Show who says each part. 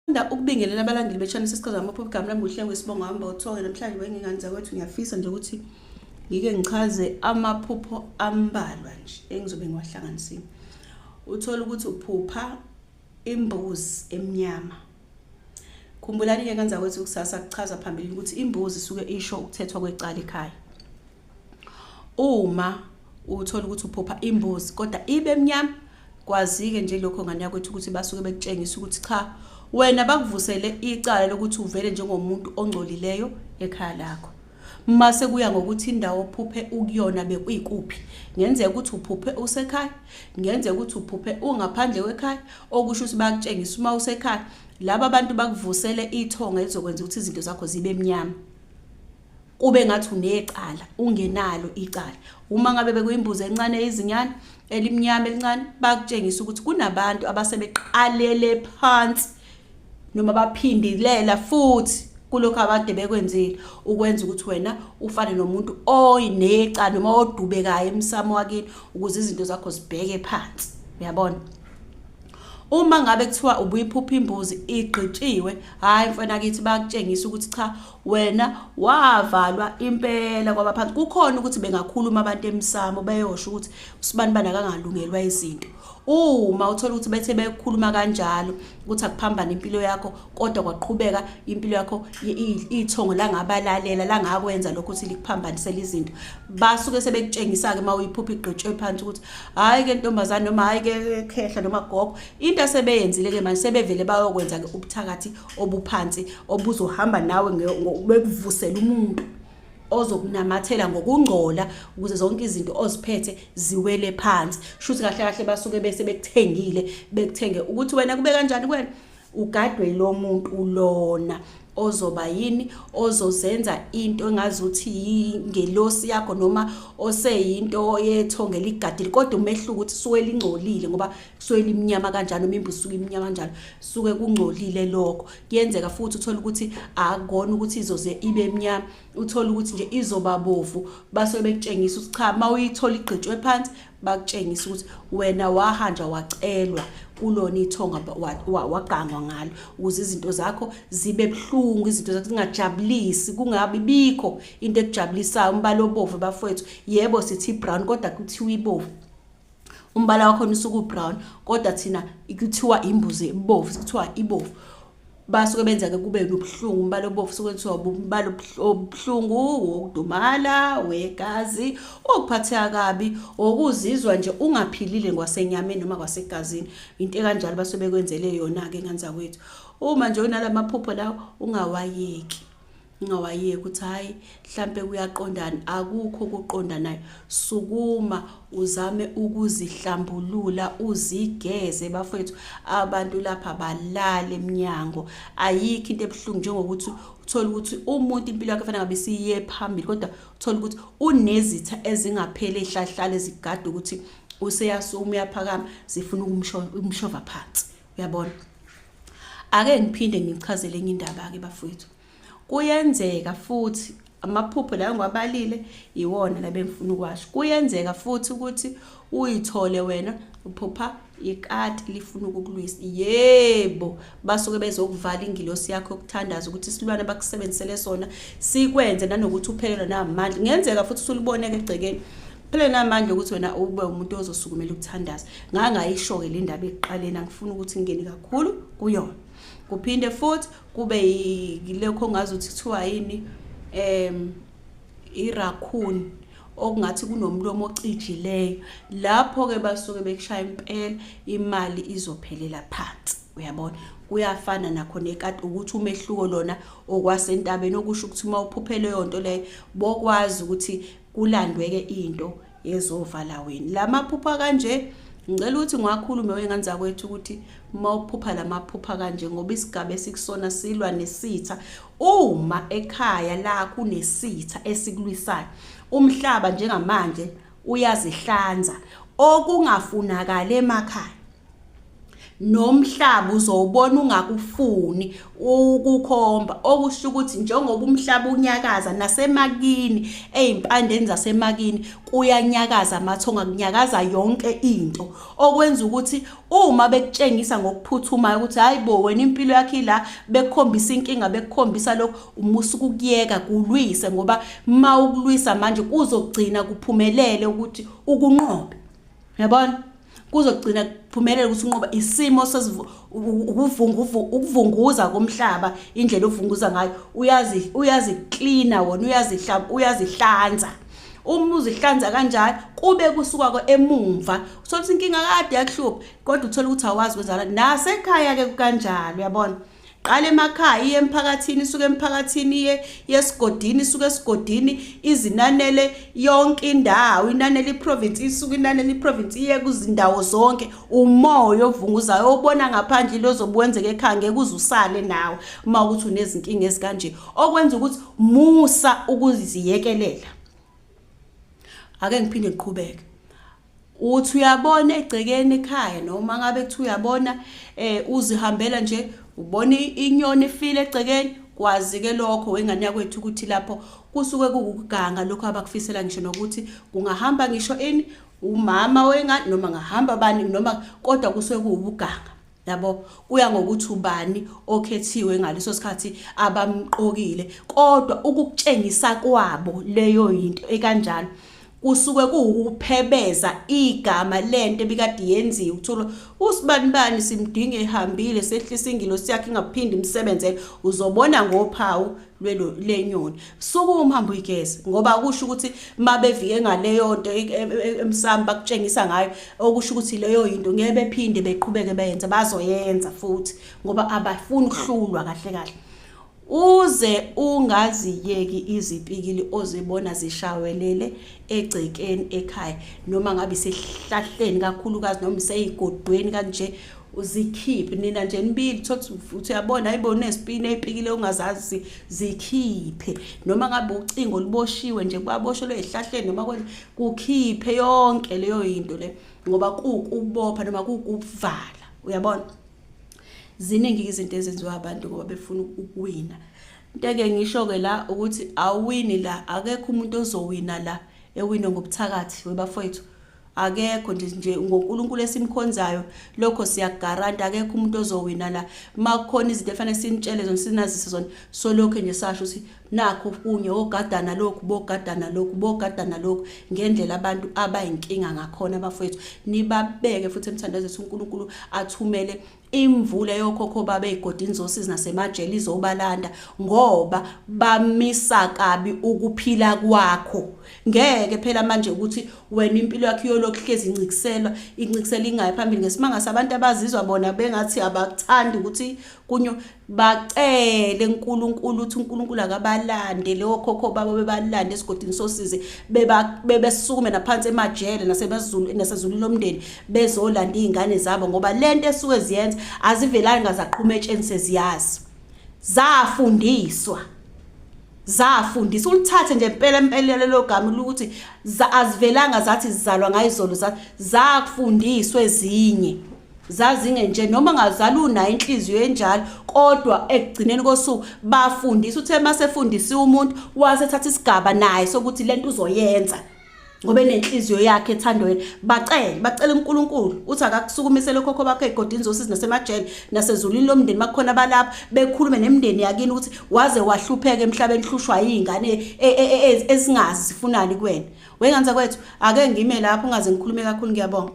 Speaker 1: Ngithanda ukubingelela abalandeli be-channel sesichaza amaphupho. Igama lami nguHlengo, isibongo hamba uthonge. Namhlanje wengingane zakwethu, ngiyafisa nje ukuthi ngike ngichaze amaphupho ambalwa nje engizobe ngiwahlanganisile. Uthola ukuthi uphupha imbuzi emnyama. Khumbulani-ke ngane zakwethu, kusasa kuchaza phambilini ukuthi imbuzi isuke isho ukuthethwa kwecala ekhaya. Uma uthola ukuthi uphupha imbuzi kodwa ibe mnyama, kwazi-ke nje lokho ngane yakwethu ukuthi basuke bekutshengisa ukuthi cha, wena bakuvusele icala lokuthi uvele njengomuntu ongcolileyo ekhaya lakho. Mase kuya ngokuthi indawo ophuphe ukuyona bekuyikuphi. Ngenzeka ukuthi uphuphe usekhaya, ngenzeka ukuthi uphuphe ungaphandle kwekhaya, okusho ukuthi bayakutshengisa uma usekhaya, laba bantu bakuvusele ithonga elizokwenza ukuthi izinto zakho zibe mnyama. Kube ngathi unecala ungenalo icala. Uma ngabe bekuyimbuzi encane yezinyane elimnyama elincane, bakutshengisa ukuthi kunabantu abasebeqalele phansi noma baphindilela futhi kulokhu abade bekwenzile, ukwenza ukuthi wena ufane nomuntu oyinecala noma odubekayo emsamo wakini ukuze izinto zakho zibheke phansi. Uyabona? Uma ngabe kuthiwa ubuyiphupha imbuzi igqitshiwe, hhayi mfanakithi, bayakutshengisa ukuthi cha, wena wavalwa impela kwabaphansi. Kukhona ukuthi bengakhuluma abantu emsamo beyosho ukuthi usibanibani akangalungelwa izinto. Uma uthola ukuthi bethe bekhuluma kanjalo ukuthi akuphambane impilo yakho, kodwa kwaqhubeka impilo yakho, ithongo langabalalela langakwenza lokho ukuthi likuphambanisele izinto, basuke sebekutshengisa-ke uma uyiphupha igqitshwe phansi ukuthi hhayi-ke ntombazane, noma hhayi-ke khehla noma gogo, into asebeyenzile-ke manje sebevele bayokwenza-ke ubuthakathi obuphansi obuzohamba nawe bekuvusela umuntu ozokunamathela ngokungcola ukuze zonke izinto oziphethe ziwele phansi. Shuthi kahle kahle basuke bese bekuthengile, bekuthenge ukuthi wena kube kanjani kuwena, ugadwe lo muntu lona ozoba yini, ozozenza into engazuthi yingelosi yakho noma oseyinto yethonga eligadile, kodwa umehluko ukuthi suke lingcolile ngoba suke limnyama kanjalo, noma imbuzi suke imnyama kanjalo, suke kungcolile lokho. Kuyenzeka futhi uthole ukuthi akukona ukuthi izoze ibe mnyama, uthole ukuthi nje izoba bovu, basuke bekutshengisa ukuthi cha, uma uyithola igqitshwe phansi, bakutshengisa ukuthi wena wahanjwa wacelwa kulona ithonga, wagangwa ngalo ukuze izinto zakho zibe buhlungu, izinto zakho zingajabulisi, kungabi bikho into ekujabulisayo. Umbala obovu bafowethu, yebo sithi brown kodwa kuthiwa ibovu, umbala wakhona usuke ubrown, kodwa thina kuthiwa imbuzi ebovu, kuthiwa ibovu. Basuke benza-ke kube nobuhlungu, umbala obovu suke kuthiwa umbala obuhlungu, wokudumala, wegazi, wokuphatheka kabi, wokuzizwa nje ungaphilile ngwasenyameni noma kwasegazini, into ekanjalo basuke bekwenzele yona-ke ngane zakwethu. Uma nje unalamaphupho lawo ungawayeki. Ungawayeki ukuthi hhayi mhlampe kuyaqondana, akukho okuqondanayo. Sukuma uzame ukuzihlambulula, uzigeze bafowethu. Abantu lapha balala emnyango. Ayikho into ebuhlungu njengokuthi uthole ukuthi umuntu impilo yakhe fanele ngabe isiye phambili, kodwa uthole ukuthi unezitha ezingapheli ey'hlahlala ezigada ukuthi useyasukuma uyaphakama, zifuna ukumshova phansi. Uyabona? Ake ngiphinde ngichazele enye indaba-ke bafowethu. Kuyenzeka futhi amaphupho la engiwabalile iwona la bengifuna ukwasho. Kuyenzeka futhi ukuthi uyithole wena uphupha ikati lifuna ukukulwisa. Yebo, basuke bezokuvala ingilosi yakho yokuthandaza ukuthi isilwane bakusebenzisele sona sikwenze nanokuthi uphelelwe namandla. Kungenzeka futhi usuliboneke egcekeni. Phela namandla ukuthi wena ube umuntu ozosukumela ukuthandaza. Ngangayisho-ke le ndaba ekuqaleni, angifuni ukuthi ngingene kakhulu kuyona. Kuphinde futhi kube yilokho ongazi ukuthi kuthiwa yini, i-raccoon, okungathi kunomlomo ocijileyo. Lapho-ke basuke bekushaya impela, imali izophelela phansi. Uyabona? Kuyafana nakho nekati, ukuthi umehluko lona okwasentabeni, okusho ukuthi uma uphuphe leyo nto leyo bokwazi ukuthi kulandwe-ke into ezovala wena. La maphupho kanje ngicela ukuthi ngiwakhulume wengane zakwethu ukuthi uma uphupha la maphupha kanje, ngoba isigaba esikusona silwa nesitha. Uma ekhaya lakho unesitha esikulwisayo, umhlaba njengamanje uyazihlanza okungafunakali emakhaya. Nomhlaba uzowubona ungakufuni ukukhomba, okusho ukuthi njengoba umhlaba unyakaza nasemakini, ey'mpandeni zasemakini kuyanyakaza amathonga, kunyakaza yonke into, okwenza ukuthi uma bekutshengisa ngokuphuthumayo ukuthi hhayi bo wena impilo yakho ila, bekukhombisa inkinga, bekukhombisa lokhu, umusa ukukuyeka kulwise, ngoba uma ukulwisa manje kuzogcina kuphumelele ukuthi ukunqobe. Uyabona? Kuzogcina kuphumelele ukuthi unqobe isimo ukuvunguza komhlaba, indlela ovunguza ngayo, uyazi uyaziklina wona, uyazihlanza. Uma uzihlanza kanjalo kube kusuka ko emumva, uthola ukuthi inkinga kade yakuhlupha, kodwa uthola ukuthi awazi kwenzakala. Nasekhaya ke kanjalo, uyabona? Qala emakhaya, iye emphakathini, isuke emphakathini iye esigodini, isuke esigodini izinanele yonke indawo, inanele iprovince, isuke inanele iprovince iye kuzindawo zonke. Umoya ovunguzayo obona ngaphandle lozobe wenzeka ekhaya, ngeke uze usale nawe uma ukuthi unezinkinga ezikanje, okwenza ukuthi musa ukuziyekelela. Ake ngiphinde ngiqhubeke. Uthi uyabona egcekeni ekhaya, noma ngabe kuthiwa uyabona uzihambela nje ubona inyoni ifile egcekeni, kwazi-ke lokho wengane yakwethu ukuthi lapho kusuke kuwukuganga lokho abakufisela, ngisho nokuthi kungahamba ngisho ini umama wengane noma ngahamba bani noma, kodwa kusuke kuwukuganga. Yabo, kuya ngokuthi ubani okhethiwe ngaleso sikhathi abamqokile, kodwa ukukutshengisa kwabo leyo yinto ekanjalo kusuke kuwukuphebeza igama lento ebikade yenziwe. Uthola usibanibani simdinge ehambile, sehlisa ingilosi yakhe ingaphindi imsebenzele, uzobona ngophawu lwelo lenyoni. Sukuma uhambe uyigeze, ngoba kusho ukuthi mabevike ngaleyo nto emsamo bakutshengisa ngayo, okusho ukuthi leyo yinto ngeke bephinde beqhubeke beyenze, bazoyenza futhi ngoba abafuni ukuhlulwa kahle kahle. Uze ungaziyeki izipikili ozibona zishawelele egcekeni ekhaya, noma ngabe isehlahleni kakhulukazi noma iseyigodweni kanje, uzikhiphe. Nina nje nibili thothi uthi uyabona hayibo unezipini ey'pikile ongazazi, zikhiphe. Noma ngabe ucingo luboshiwe nje, kwaboshelwe ey'hlahleni noma kukhiphe yonke leyo yinto le, ngoba kuwukubopha noma kuwukuvala. Uyabona? Ziningi izinto ezenziwa abantu ngoba befuna ukuwina. Into eke ngisho-ke la ukuthi awuwini la, akekho umuntu ozowina la ewine ngobuthakathi webafowethu. Akekho nje nje ngoNkulunkulu esimkhonzayo, lokho siyakugaranta, akekho umuntu ozowina la. Uma kukhona izinto efanele sinitshele zona, sinazise zona, solokhu nje sasho ukuthi nakho kunye ogadana lokhu, bogadana lokhu, bogadana lokhu, ngendlela abantu abayinkinga ngakhona bafowethu. Nibabeke futhi emthandazweni uNkulunkulu athumele imvula yokhokho babo ey'godini zosizi nasemajele izobalanda, ngoba bamisa kabi ukuphila kwakho. Ngeke phela manje ukuthi wena impilo yakho iyolokhu ihlezi incikiselwa, incikisela ingayi phambili ngesimanga sabantu abazizwa bona bengathi abakuthandi ukuthi kunyo. Bacele uNkulunkulu ukuthi uNkulunkulu akabalande leyo khokho babo, bebalande esigodini sosizi, bebesukume naphansi emajele nasemazulu nasezulwini lomndeni bezolanda iy'ngane zabo, ngoba lento esuke ziyenza azivelanga zaqhuma etsheni, seziyazi, zafundiswa, zafundiswa. Ulithathe nje impela impela lelo gama ukuthi azivelanga zathi zizalwa ngayizolo, zafundiswa ezinye zazinge nje, noma ngazala unayo inhliziyo enjalo, kodwa ekugcineni kosuku bafundisa. Uthe masefundisiwe umuntu wasethatha isigaba naye sokuthi lento uzoyenza ngoba enenhliziyo yakhe ethandwa yena. Bacele, bacele uNkulunkulu uthi akakusukumisele okhokho bakho ey'godini zosizi nasemajele nasezulwini lomndeni, bakhona balapha bekhulume nemindeni yakini ukuthi waze wahlupheka emhlabeni, hlushwa iy'ngane ezingazi zifunani kuwena. Wengane zakwethu, ake ngime lapho ungaze ngikhulume kakhulu, ngiyabonga.